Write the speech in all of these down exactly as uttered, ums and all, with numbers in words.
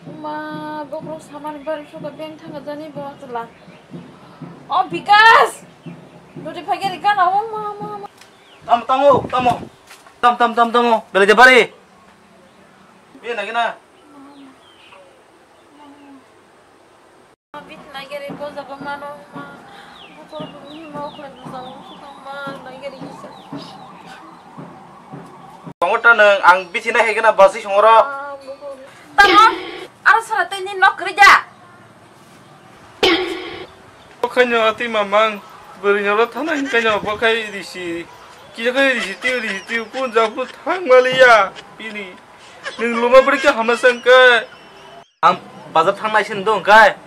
Ma, bokrok samani bari suka beng thanga jani bo chwla. O Bikas! Duri phage ri gana o ma, ma, ma. Tamo, tamo, tamo. Tam, tam, tam, tamo. Belai de bari. Biya nagina. Bit nagere ko jaga mano ma. Bukor bumi ma okhle bujang suka ma nagere kisa. Tongo ta nang ang bithi na hegena basi songoro. Tamo, aro sara tei ni nok rija. Bokhaino atwi mamang bwrwi noro thana hinkaino bokhai risi. Kisa khai risi twi risi twi pun ja pun thang maliya. Bini. Nung luma bwrwi khe hamasa hwnkhe. Ang bazar thang nai sin dong kai.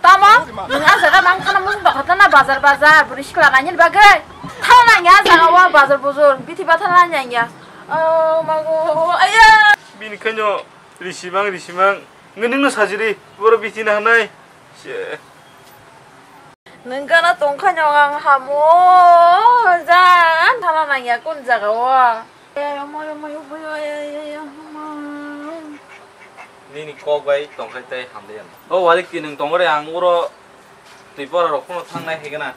Tamo, nung a jaga mang khana mung dokha thana bazar bazar bwrwi sikla nai ni bagwi. Thang nai ya jaga o bazar buzur bithi ba thang nai ya. Oh mago, aya. Bini khaino risi mang risi mang. Nge nungno sajiri, boro bithi na hanai. Se. Nung gana tongkha nyong ang hamo, jan thana nangya kun jaga o. Eh, omoy, omoy, omoy, omoy, omoy, omoy. Nini kok bai tongkhai tei hamliya. O walik ti nung tongore ang uro twi pora rok phano thangnai hegena.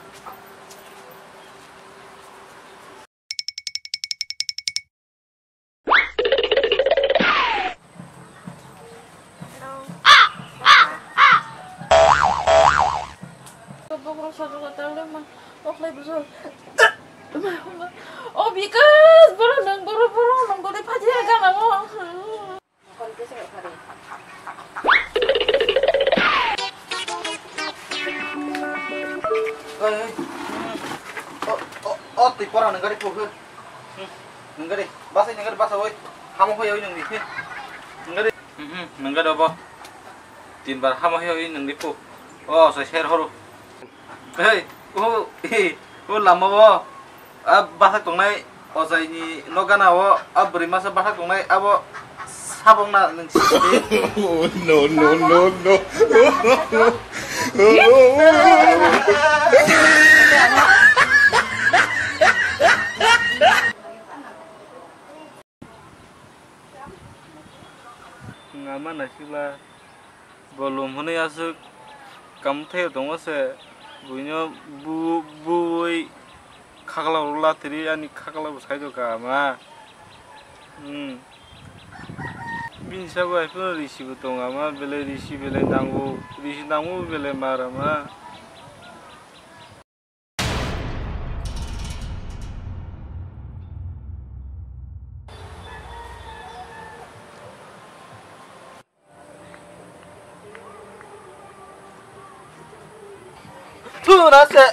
O Bikas, borok nang, borok, borok nang, borok phaji gana mo. Oi, oi. O, o, o, twi pora nang gari pokhe. Hmm, nang gari, basa nang gari, basa oi. Hamo hoi oi nang ni. Hmm, nang gari. Hmm, hmm, nang gari obo. Tin bar hamo hoi oi nang ni po. O, sai ser horo. Hei, o, o lama o, a bathak tongnai, o jaini nok gana o, a bwrwi masa bathak tongnai, abo sabong na nung sidi. Oh, no, no, no, no. Ngama naisila. Bolum hwnwi aswk kamthai tongo se, buino bu-, buwi khakla rwla tiri ani khakla bo sai do ka ama. Hmm. Bini sabo hai phano risi bo tongo ama, belai risi belai nango, risi nango belai mar ama. Thuna se.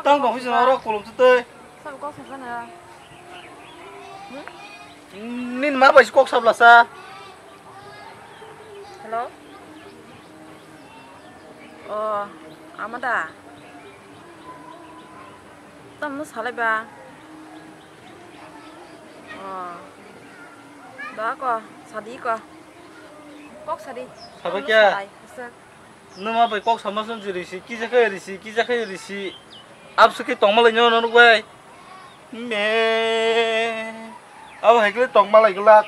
Tang tong hisi oro kolom tu tei. Sabo kok sabla na. Nin ma bai kok sabla sa. Hello. Oh, ama da. Tamno salai ba. Oh. Da ko, sadi ko. Kok sadi. Sabai kya? Numa bai kok sama sun jiri si, kisa kaya risi, kisa kaya risi. Absu ki tongma lai nyo nonok bai. Me. Abo hai kle tongma lai glak.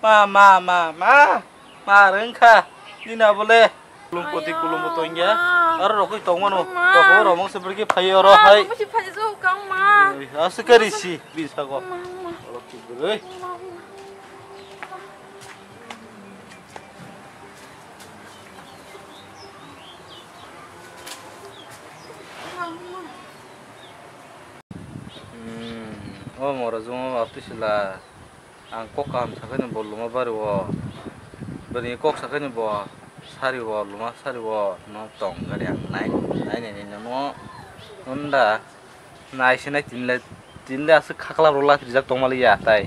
Ma, ma, ma, ma. Ma rwng kha. Nini abo le. Kulum poti kulum bo tongya. Aro rokoi tongmano. Rokoi romong se briki phaio ro hai. Musi phai jo kang ma. Oi, ase kari si, bin sago. Ma, ma. Olo ki broi. Ma, ma. Ma, ma. Hmm, o mora jungo atwi sila. Ang kok kaham sakhaini bo luma bari o. Bwrwi kok sakhaini bo sari o, luma sari o. No tong gari ang nai, nai, nai, nai, no, no, nda. Nai se nai tinle, tinle aswk khakla rwla rijak tongmali ya tai.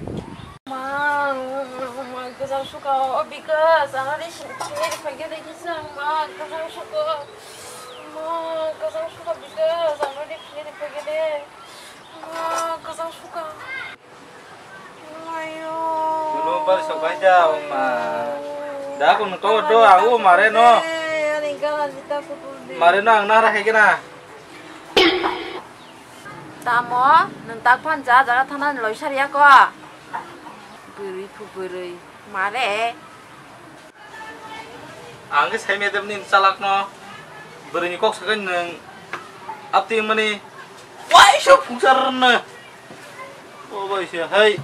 Ma, ma, ma, ma, kwchang suka o, o Bikas, ano de sini, sini de phai de kisang, ma, kwchang suka. Ma, kwchang suka Bikas, ano de sini de phai de. Ma, kwchang suka. Ayo. Dulu bari sok bai ja, ma. Da kun ko do, aku mare no. Ani gana jita kutul de. Mare no ang nara hai kena. Tamo, nwng tak phan ja jaga thana loi sariya ko. Bwrwi phu bwrwi. Mare. Ang khe saimaya de bini chalakno, bwrwini kok sakai nwng apti wngmani waisa phuksarno. O bai se hai.